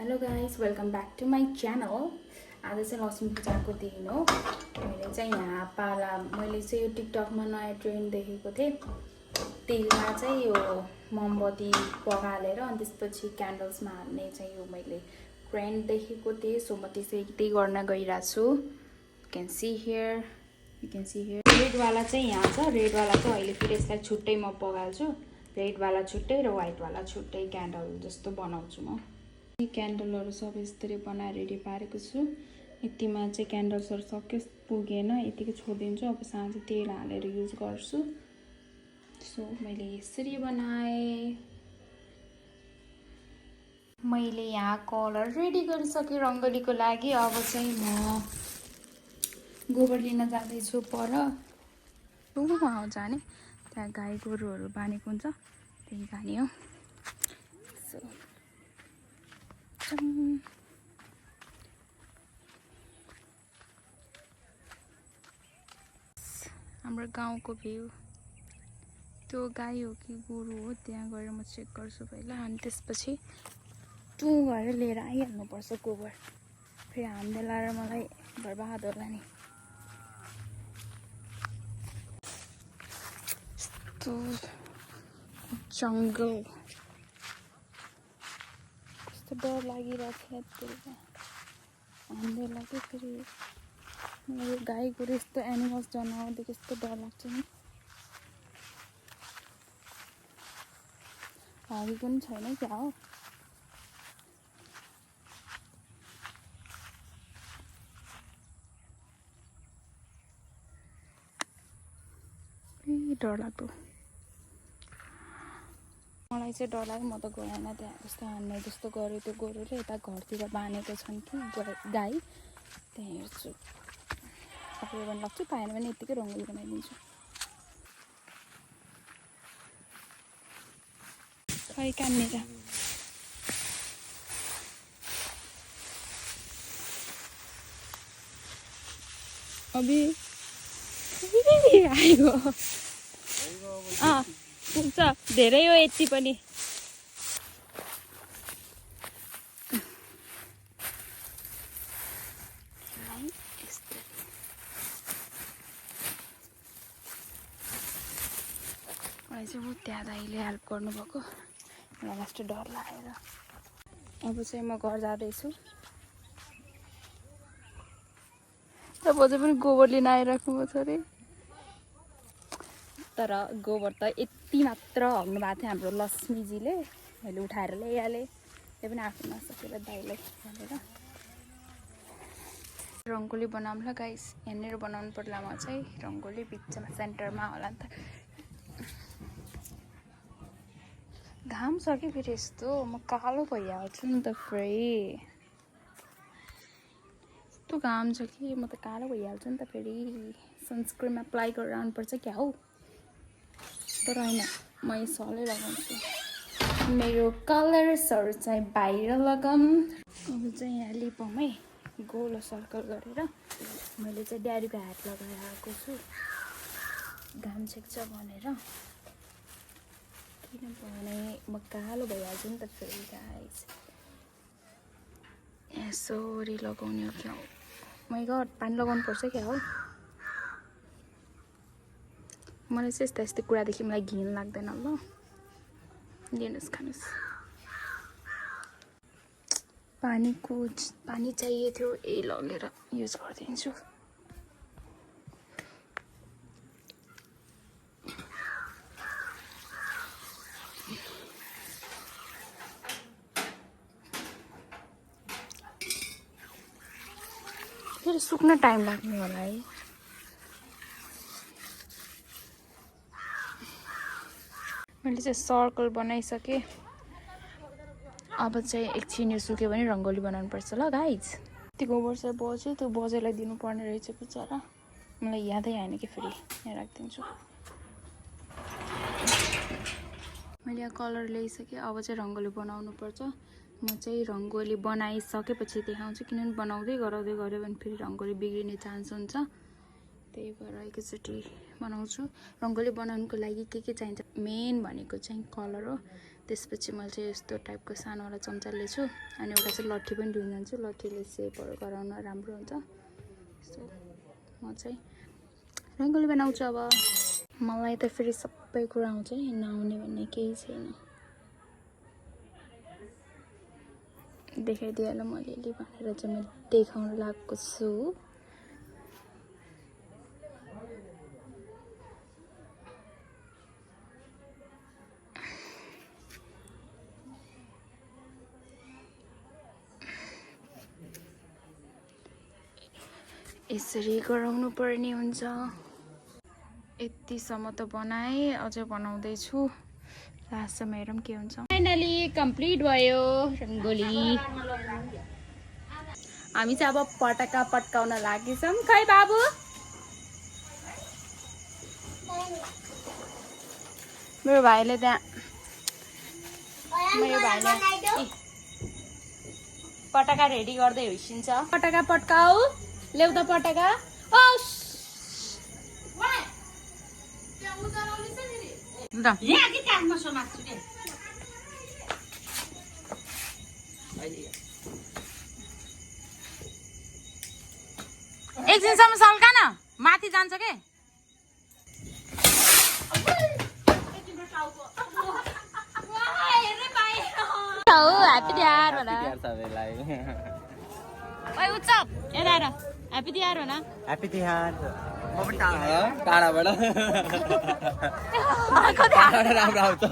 Hello guys, welcome back to my channel. आज चाहिँ लक्ष्मी पूजाको दिन हो। मैले चाहिँ यहाँ पाला मैले चाहिँ यो टिकटकमा नयाँ ट्रेन्ड देखेको थिएँ। तेलमा चाहिँ यो मोमबत्ती पगालेर अनि त्यसपछि क्यान्डल्समा हाल्ने चाहिँ यो मैले ट्रेन्ड देखेको थिएँ। सो म त्यही गर्न गइरहेको छु। यु क्यान सी हियर रेडवाला चाहिँ यहाँ छ। रेडवाला चाहिँ अहिले फेरि यसलाई छुट्टै म पगाल्छु। रेडवाला छुट्टै र व्हाइटवाला छुट्टै क्यान्डल जस्तो बनाउँछु म। क्यान्डलहरू सब यसरी बनाएर रेडी पारेको छु। यतिमा चाहिँ क्यान्डल्सहरू सक्यो पुगेन, यतिकै छोडिदिन्छु। अब साँझ तेल हालेर युज गर्छु। सो मैले यसरी बनाएँ। मैले यहाँ कलर रेडी गरिसकेँ रङ्गोलीको लागि। अब चाहिँ म गोबर लिन जाँदैछु पर। वहाँ जाने, त्यहाँ गाई गोरुहरू बाँधेको हुन्छ, त्यही जाने हो। सो हाम्रो गाउँको भ्यू। त्यो गाई हो कि गोरु हो त्यहाँ गएर म चेक गर्छु पहिला, अनि त्यसपछि गएर लिएर आइहाल्नुपर्छ गोबर। फेरि हामीले लाएर मलाई बर्बाद होला नि। यस्तो जङ्गल कस्तो डर लागिरहेको थियो। हामीले लाग्यो फेरि यो गाई गोरु यस्तो एनिमल्स जनावरदेखि यस्तो डर लाग्छ नि। हगी पनि छैन क्या हो। डर लाग्दो। मलाई चाहिँ डर लाग्यो। म त गएन त्यहाँ। जस्तो हान्ने जस्तो गऱ्यो त्यो गोरुले। यता घरतिर बाँधेको छन् कि गाई, त्यहाँ हेर्छु। पक्रियो भने लाग्छु, पाएन भने यत्तिकै रङ्गोली बनाइदिन्छु। खै कहाँनिर अभि आइगयो। पुग्छ, धेरै हो यति पनि। मलाई चाहिँ ऊ त्यहाँ दाइले हेल्प गर्नुभएको, मलाई लास्ट डर लागेर। अब चाहिँ म घर जाँदैछु। र बोजू पनि गोबर लिन आइराख्नु भएको छ अरे। तर गोबर त यति मात्र हग्नु भएको थियो हाम्रो लक्ष्मीजीले। मैले उठाएर ल्याइहालेँ। त्यो पनि आफू नसकेर दाइलाई भनेर। रङ्गोली बनाउँला गाइस। यहाँनिर बनाउनु पर्ला म चाहिँ रङ्गोली बिचमा सेन्टरमा होला नि त। घाम छ कि फेरि यस्तो म कालो भइहाल्छु नि त। फेरि यस्तो घाम छ कि म त कालो भइहाल्छु नि त। फेरि सनस्क्रिन अप्लाई गरेर आउनुपर्छ क्या हौ। तर होइन, म यो सलै लगाउँछु। मेरो कलर्सहरू चाहिँ बाहिर लगाऊँ। अब चाहिँ यहाँ लिपौँ है, गोलो सर्कल गरेर। मैले चाहिँ ड्याडीको हात लगाएर आएको छु घाम छेक्छ भनेर। किनभने म कालो भइहाल्छु नि त फेरि गाइस। यसरी लगाउने हो क्या हो। माइ गड, पानी लगाउनु पर्छ क्या हो। मलाई चाहिँ यस्ता यस्तो कुरादेखि मलाई घिन लाग्दैन। ल लिनुहोस्, खानुहोस्। पानी चाहिए थियो, यही लगेर युज गरिदिन्छु। फेरि सुक्न टाइम लाग्ने होला है। मैले चाहिँ सर्कल बनाइसकेँ। अब चाहिँ एकछिन यो सुक्यो भने रङ्गोली बनाउनुपर्छ ल गाइज। त्यो गोबर चाहिँ बज्यो, त्यो बजेलाई दिनुपर्ने रहेछ बिचरा। मलाई यादै आएन कि फेरि यहाँ राखिदिन्छु। मैले यहाँ कलर ल्याइसकेँ। अब चाहिँ रङ्गोली बनाउनुपर्छ। म चाहिँ रङ्गोली बनाइसकेपछि देखाउँछु, किनभने बनाउँदै गराउँदै गऱ्यो भने फेरि रङ्गोली बिग्रिने चान्स हुन्छ। त्यही भएर एकैचोटि बनाउँछु। रङ्गोली बनाउनुको लागि के चाहिन्छ मेन भनेको चाहिँ कलर हो। त्यसपछि मैले चाहिँ यस्तो टाइपको सानोवाला चम्चा लिन्छु अनि एउटा चाहिँ लट्ठी पनि लिन जान्छु लट्ठीले सेपहरू गराउन राम्रो हुन्छ सो म चाहिँ रङ्गोली बनाउँछु अब मलाई त फेरि सबै कुरा आउँछ नि नआउने भन्ने केही छैन देखाइदिएला मैले अलि भनेर चाहिँ म देखाउन लागेको छु यसरी गराउनु पर्ने हुन्छ यतिसम्म त बनाएँ अझै बनाउँदैछु लास्टसम्म हेरौँ के हुन्छ फाइनली कम्प्लिट भयो रङ्गोली हामी चाहिँ अब पटाका पट्काउन लागेछौँ खै बाबु मेरो भाइले त्यहाँ पटाका रेडी गर्दै होइसिन्छ पटाका पट्काऊ ल्याउ त पटाका एकछिनसम्म सल्का न माथि जान्छ के ह्याप्पी तिहार होला ओइ उत्सव यता आएर ह्याप्पी तिहार होला ह्याप्पी तिहार म पनि टाढाबाट राम्रो आउँछ